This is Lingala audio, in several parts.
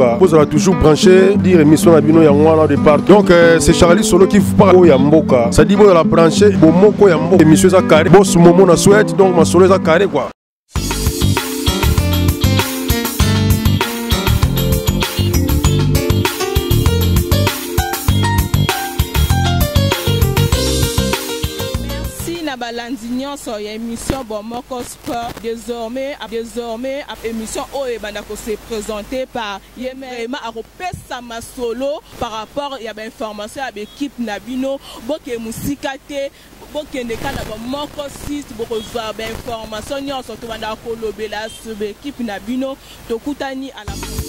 mboka. Bozala toujours branché, dire émission na bino yango wana de partout. Donc c'est Charlie Solo qui vous parle ya mboka. Ça dit bozala branché bomoko ya mboka. Émission eza carré. Boss Momo na souhaite donc masolo eza carré quoi. Merci na balandi nyonso ya émission Bomoko Sport. Désormais, désormais émission oyo ebanda ko se présenter par ye vraiment akopesa masolo par rapport ya ba information ya ba équipe na bino. Boke musika te, bokende kaka na Bomoko 6, bokozwa ba information nyonso tobanda kolobela sur ba équipe na bino. Tokutani à la prochaine.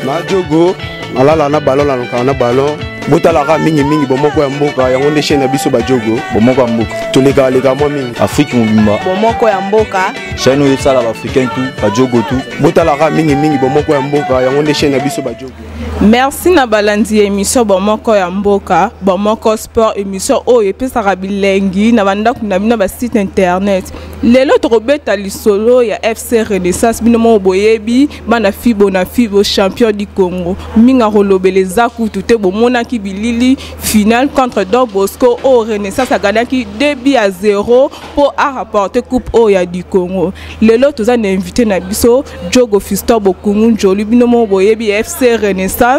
Na jogo nalala na ballon, nalukaka na ballon. Botalaka mingimingi Bomoko ya Mboka, yango nde chaîne na biso bajogo. Bomoko ya Mboka. Tolekaleka mwa mingi. Afrique mobimba. Bomoko ya Mboka. Chaîne oyo esala baafricain tout, bajogo tout. Botalaka mingimingi Bomoko ya Mboka, yango nde chaîne na biso bajogo. Merci na balandi ya émission Bomoko ya Mboka, Bomoko Sport, émission oyo epesaka bilengi na bandako na bino ba site internet. Lelo tokobeta lisolo ya FC Renaissance, bino moko boyebi bana Fibo na Fibo champion du Congo. Minga kolobela eza kutu te, bomonaki bilili finale contre Don Bosco oyo Renaissance aganaki 2-0 po a rapporter coupe oyo ya du Congo. Lelo toza na invité na biso Diogo Fiston Bokungu Njoli, bino moko boyebi FC Renaissance.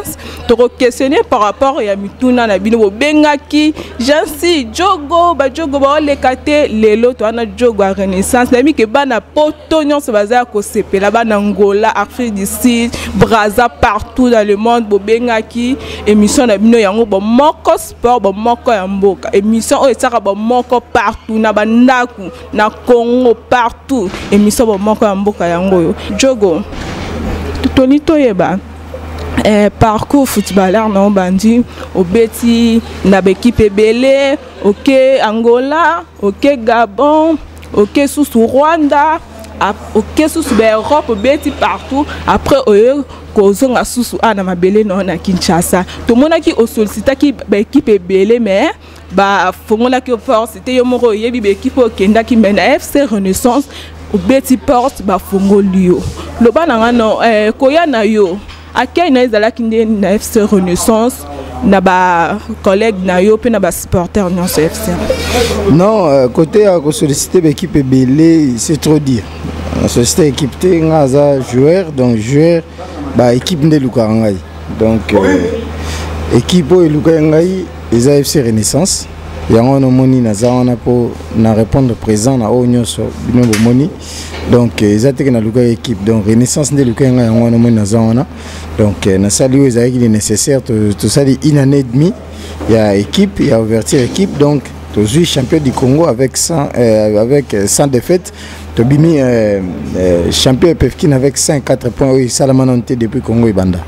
Toko questionner par rapport ya mituna na bino bobengaki Jansi Diogo, ba Diogo baoleka te. Lelo toza na Diogo ya Renaissance, nayebi ke bana poto nyonso baza ya kosepela, bana Angola, Afrique du Sud, Brazza, partout dans le monde bobengaki émission na bino yango Bomoko Sport, Bomoko ya Mboka, émission oyo esaka bomoko partout na bandaku na Congo partout, émission Bomoko ya Mboka yango oyo. Diogo, toni toyeba parcours footballeur na obandi, obeti na ba équipe ebele, oke Angola, oke Gabon, oke susu Rwanda, oke susu ba Europe, obeti partout. Après oyo kozonga susu a na mabele na na Kinshasa, tomonaki osolicitaki ba équipe ebele, mais bafongolaki force te. Yo moko oyebi ba équipe oyo okendaki, mais na FC Renaissance obeti porte, bafongoli yo. Loba na nga no, koya na yo, akei na ezalaki nde na FC Renaissance na ba collègue na yo mpe na ba supporter nyonso FC? Non, côté ya kosolliciter baéquipe ebele, c'est trop dire. Solliciter équipe te, nga aza joueur, donc joueur baéquipe nde elukaka ngai. Donc équipe oyo elukaki ngai eza FC Renaissance. Yango wana omoni naza wana mpo na répondre présent na oyo nyonso bino bomoni. Donc eza teke nalukaki équipe, donc Renaissance nde elukaki ngai. Yango wana omoni naza wana. Donc nasali oyo ezalaki le nécessaire. Tosali une année et demie ya équipe, ya ouverture équipe. Donc tozwi champion du Congo avec 100 défaites. Tobimi champion EPFKIN avec 5-4 points oyo esalama nano te depuis Congo ebanda.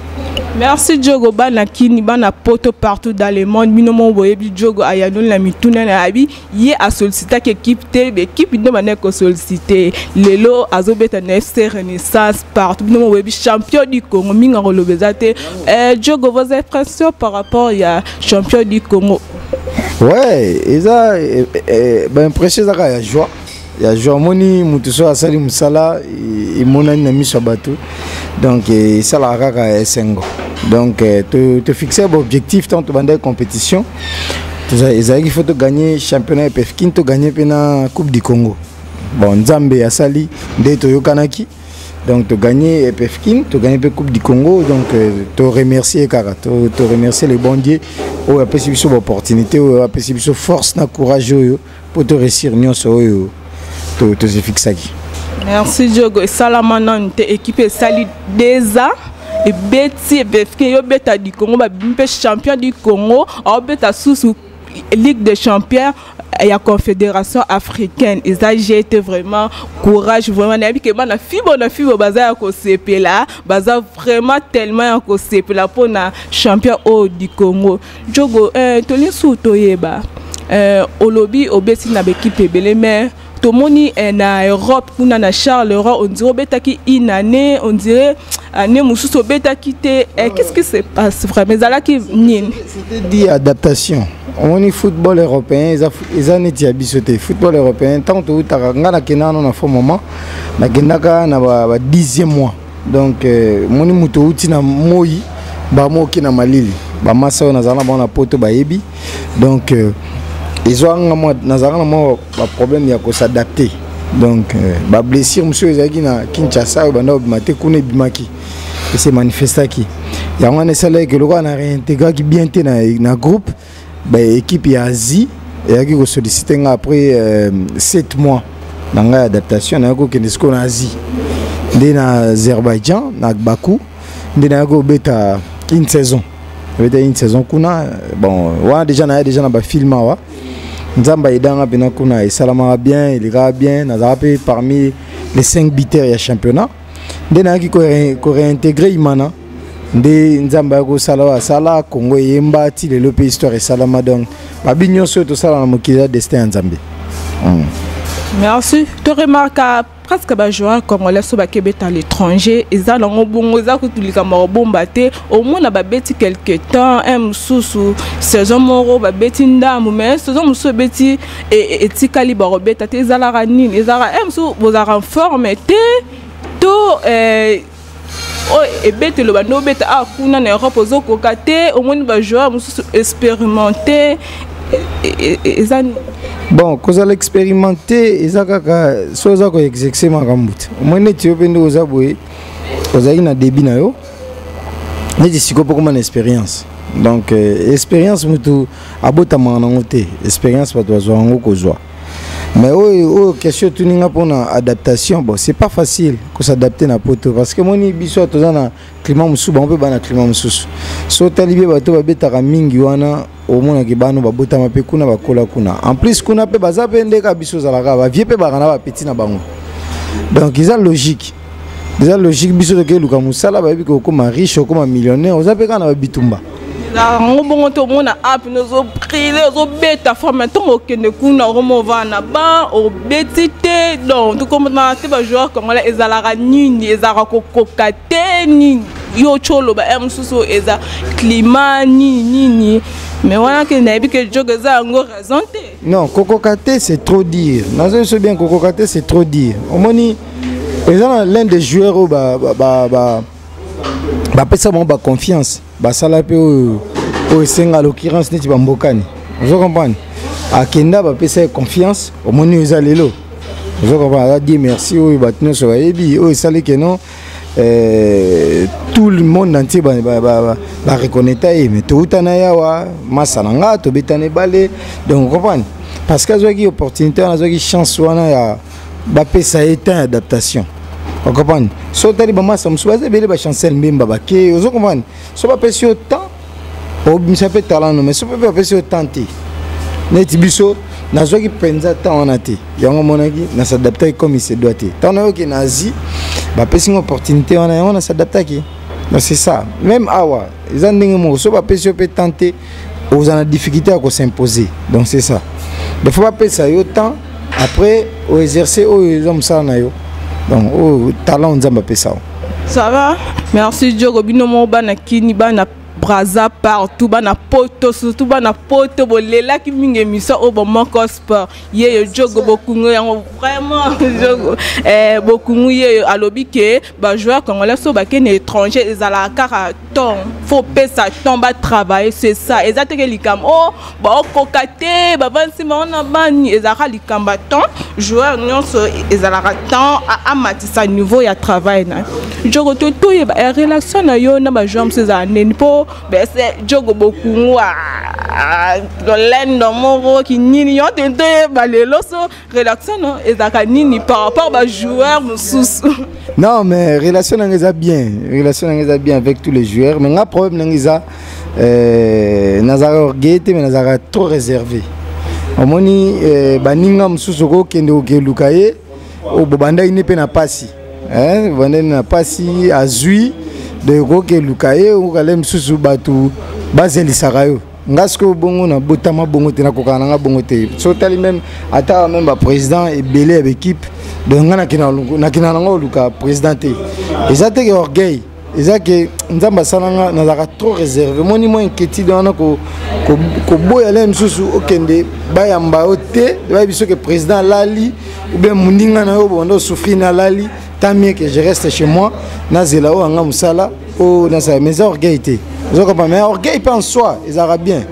Merci Diogo. Bana Kini, bana poto partout dans le monde, bino moko boyebi Diogo ayanoli na mituna na yabi. Ye asollicitaki équipe te, équipe nde bandaki kosollicite. Lelo azobeta na FC Renaissance, partout bino moko boyebi champion du Congo. Mingi akoloba eza te. Diogo, vos impressions par rapport ya champion du Congo? Ouais, eza baimpression eza kaka ya joie, ya joie. Omoni motu so asali mosala emonani na miso ya bato, donc esalaka kaka esengo. Donc tofixe baobjectif ntango tobandaki compétition, ezalaki faut togagner championnat EPFKIN, togagner mpe na Coupe du Congo. Bon, Nzambe asali nde toyokanaki, donc togagner EPFKIN, togagner mpe Coupe du Congo. Donc toremercier kaka, toremercier le bon Dieu oyo apesi biso baopportunité, oyo apesi biso force na courage oyo mpo toréussir nyonso oyo tozefixaki. Merci Diogo. Esalama nanu te, équipe esali 2 ans ebeti EPFK, yobeta du Congo, babimi mpe champion du Congo, aobeta susu Ligue des champions ya Confédération africaine. Eza gt vraiment courage, vraiment nayebi ke bana Fibo na Fibo baza ya kosepela, baza vraiment tellement ya kosepela mpona champion oyo du Congo. Diogo, tolingi su toyeba, olobi obeti na baekipe ebele, mais Tomoni na Europe kuna na Charleroi, on dirait obetaki une année, on dirait année mosusu obetaki te. Qu'est-ce qui se passe vraiment? Ezalaki nini? C'était dit adaptation. Omoni, football européen eza neti ya biso te. Football européen, ntango toutaka, ngai nakenda nano na faux moment, nakendaka na ba 10e mois. Donc moni, moto outi na moi, bamo oke na malili. Bamasa oyo nazala na bango na Poto bayebi. Donc ezwanga mwa, nazalaka na mwa baproblème ya kos'adapter. Donc bablessure mosusu ezalaki na Kinshasa, oyo banda obima te, kuna ebimaki, ese manifestaki. Yango wana esalaki lokola na réintégraki bien te na groupe. Baéquipe ya Asie eyaki kosollicite nga après 7 mois na ngai adaptation. Nayaki kokende sikoyo na Asie, nde na Azerbaïdjan, na Bakou, nde nayaki kobeta une saison. Nabeta une saison kuna. Bon, wana déjà naya déjà na bafilm awa. Nzambe ayedanga mpena kuna, esalamaka bien, elekaka bien. Nazalaka mpe parmi les 5 buteurs ya championnat. Nde nayaki koréintégrer Imana, nde Nzambe ayaki kosala oyo asala, Kongo eyemba ti lelo mpe histoire esalama. Donc babi nyonso oyo tosala na mokili ya destin ya Nzambe. Merci. Toremarka presque bajoueur congolais so bakebeta à l'étranger, eza nango bongo, eza kutu likambo ya kobomba te. Omona babeti quelque temps, un mosusu saison moko babeti ndambu, mais saison mosusu ebeti, etikali bakobeta te. Ezalaka nini? Ezalaka un mosusu bozalaka forme te, to oyo ebetelo bando obeta awa kuna na Europe ozokoka te? Omoni bajoueur mosusu expérimenté, eza nini? Bon, kozala expérimenté eza kaka so oza koexerce makambo te. Omoi, neti yo mpe nde oza boye, ozalaki na début na yo, neti sikoyo mpo koma na expérience. Donc expérience, motu abotamaka nango te. Expérience, bato bazwa yango kozwa. Mais oyo question otuninga mpona adaptation, bon, c'est pas facile kos'adapter na Poto, parce que moni, biso toza na climat mosusu, bango mpe bana climat mosusu. So otali bie, bato babetaka mingi wana, omonaki bano babotama mpe kuna, bakola kuna. En plus kuna mpe baza mpe ndeka biso ozalaka, bavie mpe baka na bapeti na bango. Donc eza logique, eza logique. Biso tokeluka mosala, bayebi ke okóma riche, okóma millionnaire, oza mpe kaka na babitumba. Yango bongo te. Omona ape ozobriller, ozobeta forme, ntongo okende kuna, okoma ovanda na ban, obeti te. Donc tokomona te bajoueur congolais ezalaka nini? Ezalaka kokoka te, nini? Yo tyo oloba ya mosusu eza climat, nini nini, mais wana ke nayebi ke joke eza yango raison te. Non, kokoka te, c'est trop dire. Nazoyi so bien, kokoka te, c'est trop dire. Omoni, eza na l'un des joueurs oyo bapesa bango baconfiance, basala mpe oyo esenga, l'occurrence neti bambokani. Ozo comprendre, akenda, bapesa ye confiance. Omoni oyo eza lelo, ozo comprendre, aza Dieu merci, oyo bato nyonso bayebi, oyo esali keno tout le monde entier bareconnaître ye. Mais touta na ye awa, masa na nga, tobetana ebale. Donc comprendre, parce que azwaki opportunité wana, azwaki chance wana ya bapesa ye temps ya adaptation. Ocomprendre, so otali bamasa mosusu baza ebele, bachancel Mbemba bake. Ozo comprendre, so bapesi yo temps, obimisa mpe talent no. Mais so mpe bapesi yo temps te, neti biso nazwaki mpenza temps wana te, yango omonaki nas'adaptaki comme il se doit te. Ntango nayoki na Asie, bapesi nga opportunité wana, yango nas'adaptaki. Donc c'est ça, même awa eza ndenge moko. So bapesi yo mpe temps te, oza na difficulté ya kos'imposer. Donc c'est ça, donc faut bapesa yo temps, après oexerce oyo eza mosala na yo, donc oyo talent Nzambe apesa yo. Ça va, merci Diogo. Bino moko bana Kini, bana Braza, partout, bana Poto, surtout bana Poto, bolelaki mingi émission oyo Bomoko Sport. Yeyo Diogo Bokungu, yango vraiment Diogo Bokungu yeyo alobi ke bajoueur congolais so bakende étranger, ezalaka kaka temps, faut pesa temps batravailler. C'est ça, eza teke likambo o baokoka te, bavandisi bango na bani, ezalaka likambo ya temps. Joueur nyonso ezalaka temps amatisa niveau ya travail na Diogo. To toyeba relation na yo na bajoueur mosusu ezala nini, mpo bese Diogo Bokungu lolendo moko kinini yo te. Toyeba lelo so relation no ezalaka nini par rapport bajoueur mosusu? Non, mais relation nanga eza bien, relation nanga eza bien avec tous les joueurs. Mais nga problème nanga eza nazalaka orgueil te, mais nazalaka trop réservé. Omoni, baninga mosusu okokende okeluka ye, oyo bobandaki ne mpe na pasi, bobandaki na pasi, azwi, donc okokeluka ye, okokale mosusu, bato bazelisaka yo. Nga sikoyo bongo nabotama bongo te, nakokaka na nga bongo te. So otali même, ata même baprésident ebele ya baéquipe, donc nga nakenda nango koluka président te. Eza te ke orgueil, eza ke Nzambe asala nga nazalaka trop réservé. Moni mwa inquiétude wana, koboya le mosusu okende bayamba yo te, bayebi soki président alali ou bien moninga na yo bonda osouffrir na alali. Tant mieux que je reste chez moi, nazela oyo anga mosala oyo nasala. Mais eza orgueil te, ozo comprendre? Mais orgueil mpe en soi ezalaka bien.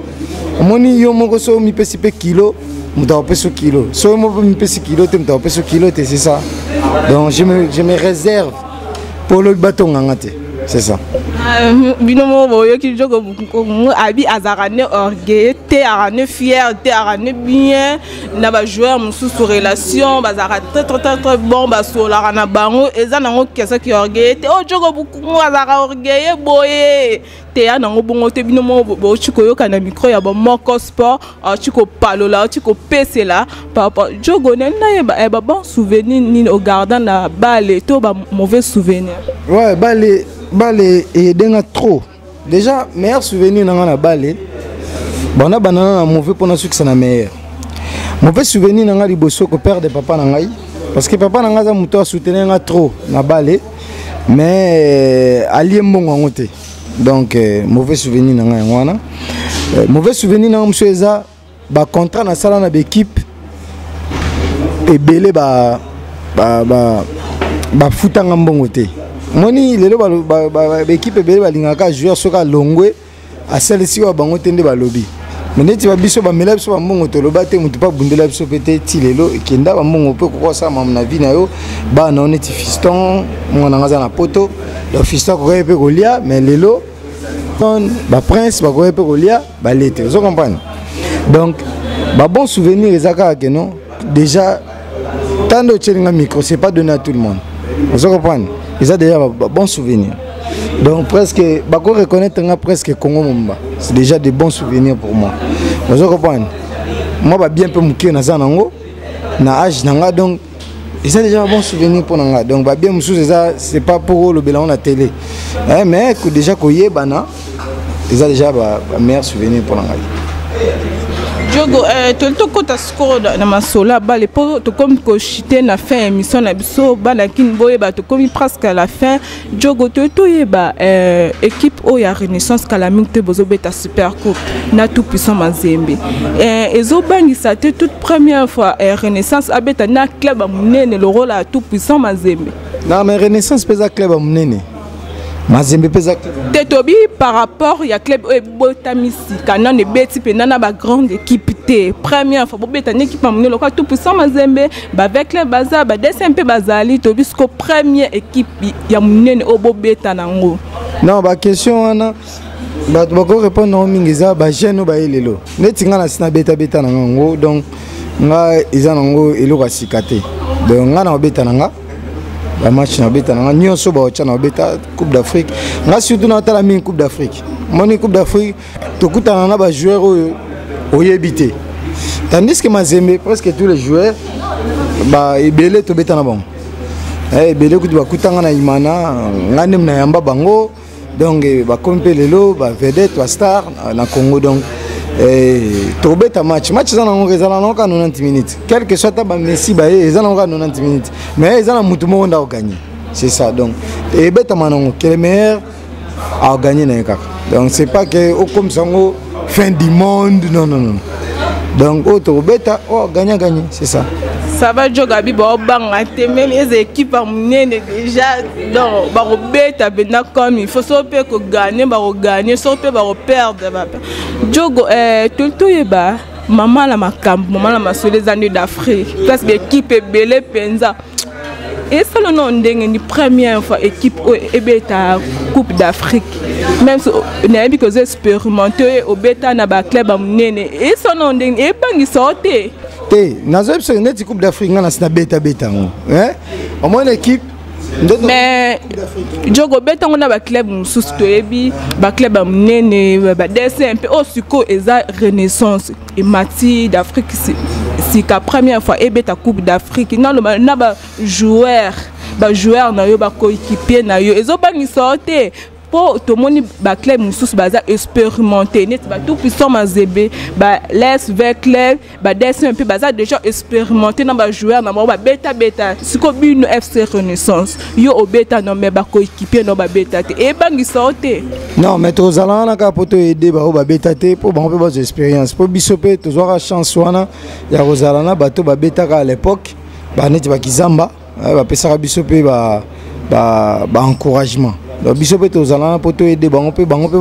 Omoni, yo moko so omipesi mpe kilo, moto akopesi yo kilo. So yo moko mipesi kilo te, moto akopesi yo kilo te. C'est ça. Donc je me réserve mpo lobi batonganga te, c'est ça. Bino moko boyoki Jogo abi azalaka ne orgueil te, azalaka ne fier te, azalaka ne bien na bajoueur mosusu. Relation bazalaka très très très très bon, basolaka na bango. Eza nango question ki orgueil te. Oyo Jogo Bukungu azalaka orgueil boye te, ya nango bongo te. Bino moko bauti koyoka na micro ya Bomoko Sport, auti kopalola, auti kopesela par rapport. Jogo, nani nayeba babon souvenir nini ogarda na bale to bamauvais souvenir? Ouais, bale, bale eyedenga trop. Déjà meilleur souvenir nanga na bale, bana banana na mauvais mpona sukisa na meilleur. Mauvais souvenir nanga, liboso koperdre papa na ngai, parce que papa na ngai aza moto asoutenir nga trop na bale, mais alie mbongo yango te. Donc mauvais souvenir na ngai yango wana. Mauvais souvenir nanga mosusu eza bacontrat nasala na baéquipe ebele, bafutanga mbongo te. Moni lelo baéquipe ebele balingaka joueur soki alongwe, asalisi oyo bango te nde balobi. Me neti babiso bamela biso bambongo, toloba te, motu mpe abundela biso mpe te. Ti lelo ekenda bambongo mpe kokoka kosala mamu na vie na yo, bana yo neti fiston, mwana nga aza na Poto. Donc fiston akoki mpe kolia, mais lelo baprince bakoki mpe kolia, balie te. Ozo comprendre? Donc babon souvenir eza kaka ke non, déjà tando otielinga micro, c'est pas donné à tout le monde, ozo comprendre? Eza déjà bon souvenir. Donc presque bako reconnaître nga presque Congo momba, c'est déjà des bons souvenirs pour moi, ozo comprendre? Moi babien mpe moke naza nango na âge na nga, donc eza déjà un bon souvenir mpo na nga. Donc babien mosusu eza, c'est pas pour olobela ngo na télé, eh, mais déjà koyebana eza déjà ba meilleur souvenir mpo na ngai. Jogo, toli tokɔta sikoyo na masolo ya bale mpo tokomi kochuter na fin ya émission na biso. Bana kini boyeba, tokomi presque à la fin. Jogo, toyi toyeba équipe oyo ya Renaissance, kala mingi te bozobeta super coupe na Tout Puissant Mazembe. Ezobangisa te, toute première fois Renaissance abeta na club ya monene lokola ya Tout Puissant Mazembe? Non, mais Renaissance mpe eza club ya monene, Mazembe mpe eza club. Te, tobi par rapport ya club oyo ebotami sika, nano ebeti mpenza na bagrande équipe te. Première fois bobeta na équipe ya monene lokola Tout Puissant Mazembe, bavec club baza badessin mpe bazali. Tobi siko première équipe ya monene oyo bobeta nango. Non, baquestion wana bato bakorépondre nango mingi eza bajeune oyo baye lelo. Neti nga na si nabetabeta na ngango, donc nga eza nango eloko ya sika te. Donc nga na kobeta na nga bamatch, na kobeta na nga nyonso baotya na kobeta Coupe d'Afrique. Nga surtout natala mingi Coupe d'Afrique. Moni, Coupe d'Afrique tokutana na bajoueur oyo oyebi te, tandis que Mazembe, presque tous les joueurs ba ebele tobeta na bango. Ebele kutu bakutanga na Imana, nga nde na yamba bango. Donc bakomi mpe lelo bavedette, bastar na Congo. Donc tobeta match, match eza nango, ezala nango kaka 90 minutes, quel que soit ata bamessi baye, eza nango kaka 90 minutes, mais eza na mutu moko nde akoganye, c'est ça. Donc ebetama nango, que le meilleur aganye na ye kaka. Donc c'est pas que okomisa yango fin du monde, non, non, non. Donc oyo tokobeta, oyo aganye, aganye, c'est ça. Ça va, Jogo abi baobanga te, même eza équipe ya monene déjà. Donc bakobeta mpenza comme il faut. So mpe koganye, bakoganye, so mpe bakoperdre. Jogo, toli toyeba mama na makambo, mama na masolo eza nde d'Afrique, place baéquipe ebele mpenza. Esala no ndenge ni première fois équipe oyo ebeta Coupe d'Afrique, même so nayebi koza expérimenté oyo obeta na baclub ya monene, esala no ndenge ebangisa o te? Te, nazoyebi soki neti Coupe d'Afrique, nga nasi nabetabeta yango, omoni équipe. Mais Jogo, obeta yango na baclub mosusu, toyebi baclub ya monene, badessin mpe. Oyo sikoyo eza Renaissance emati d'Afrique sika, première fois ebeta Coupe d'Afrique. Naloba na bajoueur na yo, bacoéquipier na yo, ezobangisa yo te? Mpo tomoni baclub mosusu baza expérimenté, neti batout puissant Mazembe, bales v club, badessin mpe baza déjà expérimenté na bajoueur na bango babetabeta. Sikoyo bino FC Renaissance, yo obeta no, mais bacoéquipier no babeta te, ebangisa yo te? Non, mais tozala wana kaka mpo toyede bango babeta te, mpo bango mpe bazwa expérience, mpo biso mpe tozwaka chance wana ya kozala na bato babetaka à l'époque, baneti bakizamba, bapesaka biso mpe baencouragement. Donc biso mpe tozala wana mpo toyede bango mpe, bango mpe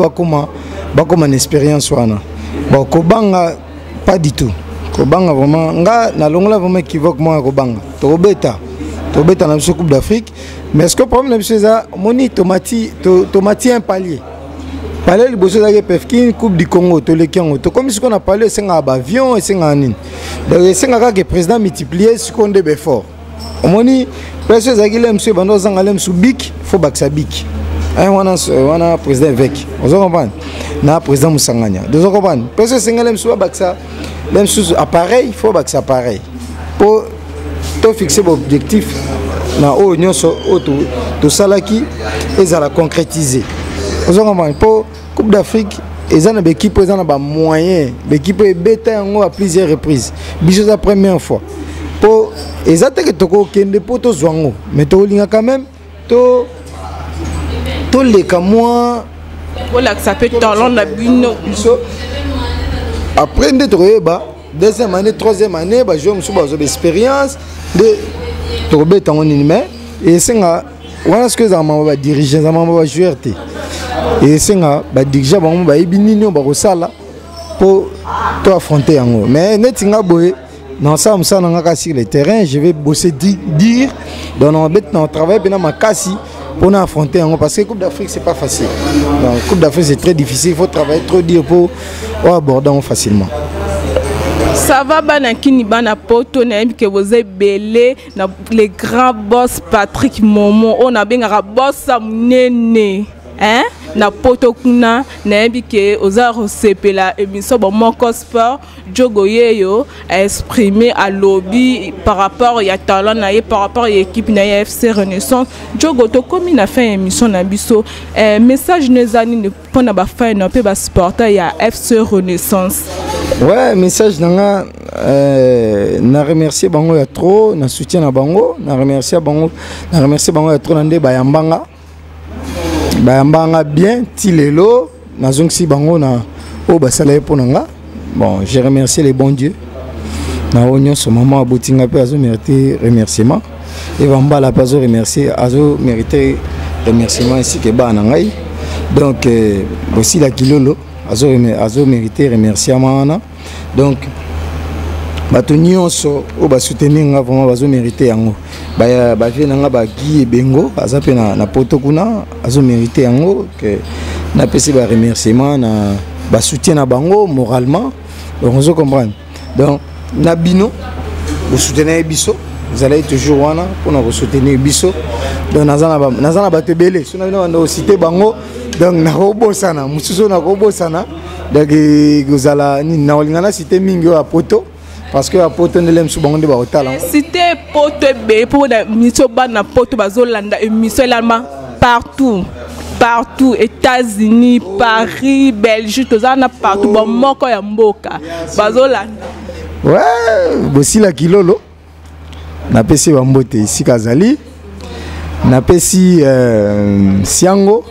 bakoma na expérience wana. Bon, kobanga, pas du tout kobanga. Vraiment, nga nalongola vraiment équivoque moko ya kobanga. Tokobeta, tobeta na biso Coupe d'Afrique. Mais est ce que problème na biso eza, omoni, tomati un palier. Palier liboso ezalaki pefkin, Coupe du Congo, toleki yango, tokomi sikoyo na palier esengaka baavion, esengaka nini. Donc esengaka kaka président multiplier sikoyo nde baeffort. Omoni, place ezalaki le mosu ebanda ozanga le mosu bik, fo bakisa bik wana wana président évêque, ozo comprendre, na président Mosangania, ozo comprendre. Place esengeli mosu babakisa le mosusu appareil, fo bakisa appareil mpo tofixe baobjectif na oyo nyonso oyo tosalaki ezala concrétisé, ozo comprendre. Mpo Coupe d'Afrique eza na baéquipe oyo eza na bamoyen, baéquipe oyo ebeta yango à plusieurs reprises. Biso eza première fois. Mpo eza teke tokokende mpo tozwa yango, mais tokolinga quand même to toleka mwa. Bolakisa mpe talent na bino. Biso après nde tokoyeba deuxième année, troisième année, bajoueur mosusu bazwa baexpérience, nde tokobeta yango nini. Mais esenga wana soki ezala mama badirigeant, eza mama bajoueur te. Esenga badirigeant bango bayebi nini oyo bakosala mpo to affronter yango. Mais neti nga boye, nasala mosala na nga kaka sur le terrain, je vais bosser dur. Donc na travail mpena makasi mpona affronter yango, parce que Coupe d'Afrique, c'est pas facile. Donc Coupe d'Afrique, c'est très difficile, il faut travailler trop dur pour aborder yango facilement. Ça va, bana kini, bana poto, nayebi ke boza ebele na le grand boss Patrick Momo oyo nabengaka boss ya monene, hein? Na poto kuna, nayebi ke oza kosepela émission Bomoko Sport. Jogo yeyo aexprime, alobi par rapport ya talent na ye, par rapport ya équipe na ye FC Renaissance. Jogo, tokomi na fin ya émission na biso. Message no eza nini mpona bafan na mpe basupporter ya FC Renaissance? Ouais, message na nga, na remercier bango ya trop na soutien na bango, na remercier bango, na remercier bango ya trop na nde bayambanga, bayambanga bien ti lelo. Nazongisi bango na oyo basala ye mpo na nga. Bon, je remercie le bon Dieu na oyo nyonso. Mama abotinga mpe azomérite remerciement, Eva Mbala mpe azoremercier, azomérite remerciement, esika ebaa na ngai. Donc Bosila Kilolo azomérite remerciement wana. Donc bato nyonso oyo basoutenir nga, vraiment bazomérite yango. Bavie na nga bagi ebengo aza mpe na poto kuna, azomérite yango ke napesi baremerciement na basoutien na bango moralement. Donc ozo comprendre. Donc na bino bosoutenir biso, ozalaki toujours wana mpona kosoutenir biso. Donc naza na bato ebele, so na bino banda kociter bango, donc nakobosana mosusu oyo nakobosana. Donc kozala nini, nakolinga na citer mingi oyo ya poto, parce que ya poto ndele mosusu bango nde bakotala. Cité poto ebele mpo na émission. Bana poto bazolanda émission elama partout partout, États-Unis, Paris, Belgique, toza na partout. Bomoko ya mboka bazolanda. Ouais, Bosila Kilolo, napesi bambote esika azali. Napesi Siango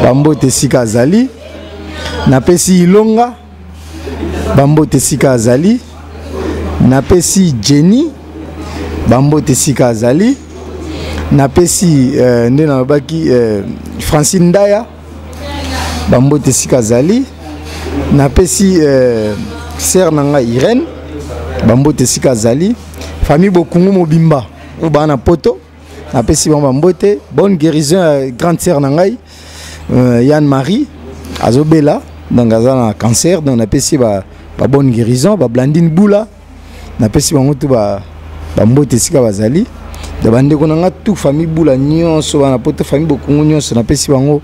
bambote esika azali. Napesi Ilonga bambote esika azali. Napesi Jenny bambote esika azali. Napesi nde nalobaki, Francine Ndaya bambote esika azali. Napesi sœur na ngai Irene bambote esika azali. Famille Bokungu mobimba oyo baa na poto, napesi bango bambote. Bonne guérison ya grande sœur na ngai Yann Marie, azobela, donc aza na cancer. Donc napesi ba bonne guérison. Bablandine Bula, napesi bango tu bambote esika bazali. Da bandeko na nga tout, famille Bula nyonso bana poto, famille Bokungu nyonso, napesi bango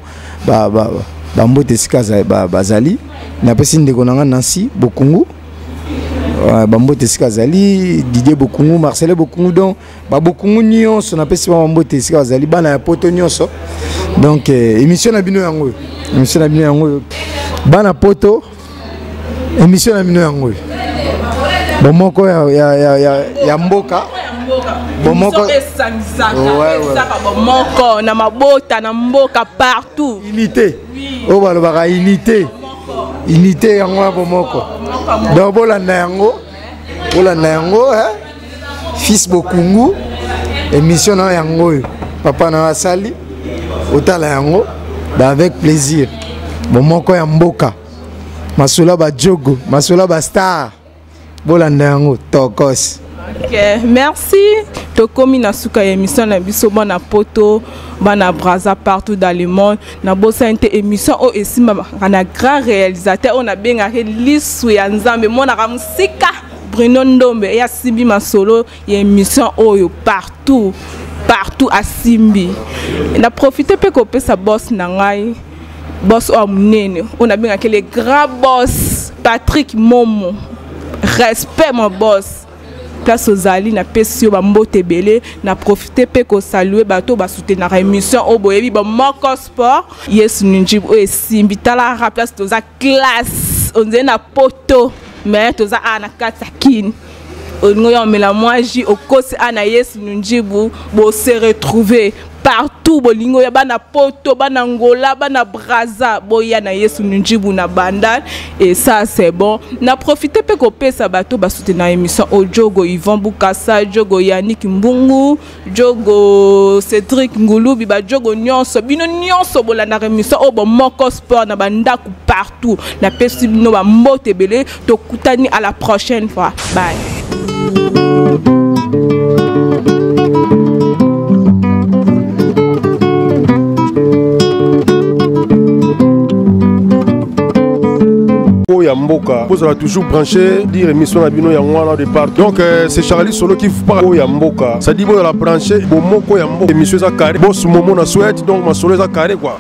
bambote esika bazali. Napesi ndeko na nga Nancy Bokungu bambote esika azali, Didier Bokungu, Marcelin Bokungu. Donc babokungu nyonso, napesi bango bambote esika bazali, bana ya poto nyonso. Donc émission na bino yango oyo, émission na bino yango oyo, bana poto, émission na bino yango oyo, bomoko ya mboka, bomoko esangisaka, esaka bomoko na mabota, na mboka, partout. Unité oyo balobaka, unité, unité yango ya bomoko. Donc bolanda yango, bolanda yango. Fils Bokungu, émission na yango oyo papa na asali, otala yango avec plaisir. Bomoko ya mboka, masolo bajogo, masolo bastar, bolanda yango, tokos. Ok, merci. Tokomi na suka ya émission na biso. Bana poto, bana Braza, partout dans le monde, nabosani te, émission oyo esimbamaka na grand réalisateur oyo nabengaki lisu ya Nzambe, emonaka mosika, Bruno Ndombe. Ye asimbi masolo ya émission oyo partout, partout asimbi. Na profite mpe kopesa boss na ngai, boss oyo monene oyo nabengaki le grand boss Patrick Momo. Respect, mon boss, place ozali, napesi yo bambote ebele. Na profite mpe kosalue bato basoutenaka émission oyo. Boyebi Bomoko Sport, Yesu Ninjibu oyo esimbi. Talaka place toza, classe onzeli na poto, mais toza awa na kati ya Kini. Olingi oya omela mwa jus, okosi a na Yesu Nunjibu, bose retrouver partout. Bolingi oya, bana poto, bana Ngola, bana Braza, boya na Yesu Nunjibu na Bandal et ça, c'est bon. Na profite mpe kopesa bato basoutenir émission oyo: Jogo Yvon Bukasa, Jogo Yannick Mbungu, Jogo Cédric Ngulubi, bajogo nyonso, bino nyonso bolandaka émission oyo Bomoko Sport na bandako partout, napesi bino bambote ebele. Tokutani à la prochaine fois, bye. Oyo ya mboka, ozala toujours branché, dire émission na bino yango wana de partout. Donc c'est Charlie Solo qui parle. Oyo ya mboka, c'est-à-dire bozala branché, bomoko ya mboka, émission eza carré. Boss Momo na Suède, donc masolo eza carré quoi.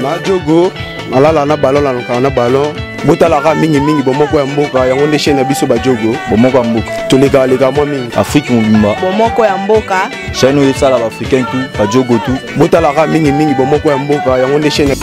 Na jogo nalala na ballon, nalukaka na ballon. Botalaka mingimingi Bomoko ya Mboka, yango nde chaîne na biso bajogo. Bomoko ya Mboka. Tolekaleka mwa mingi. Afrique mobimba. Bomoko ya Mboka. Chaîne oyo esala baafricain tout, bajogo tout. Botalaka mingimingi Bomoko ya Mboka, yango nde chaîne.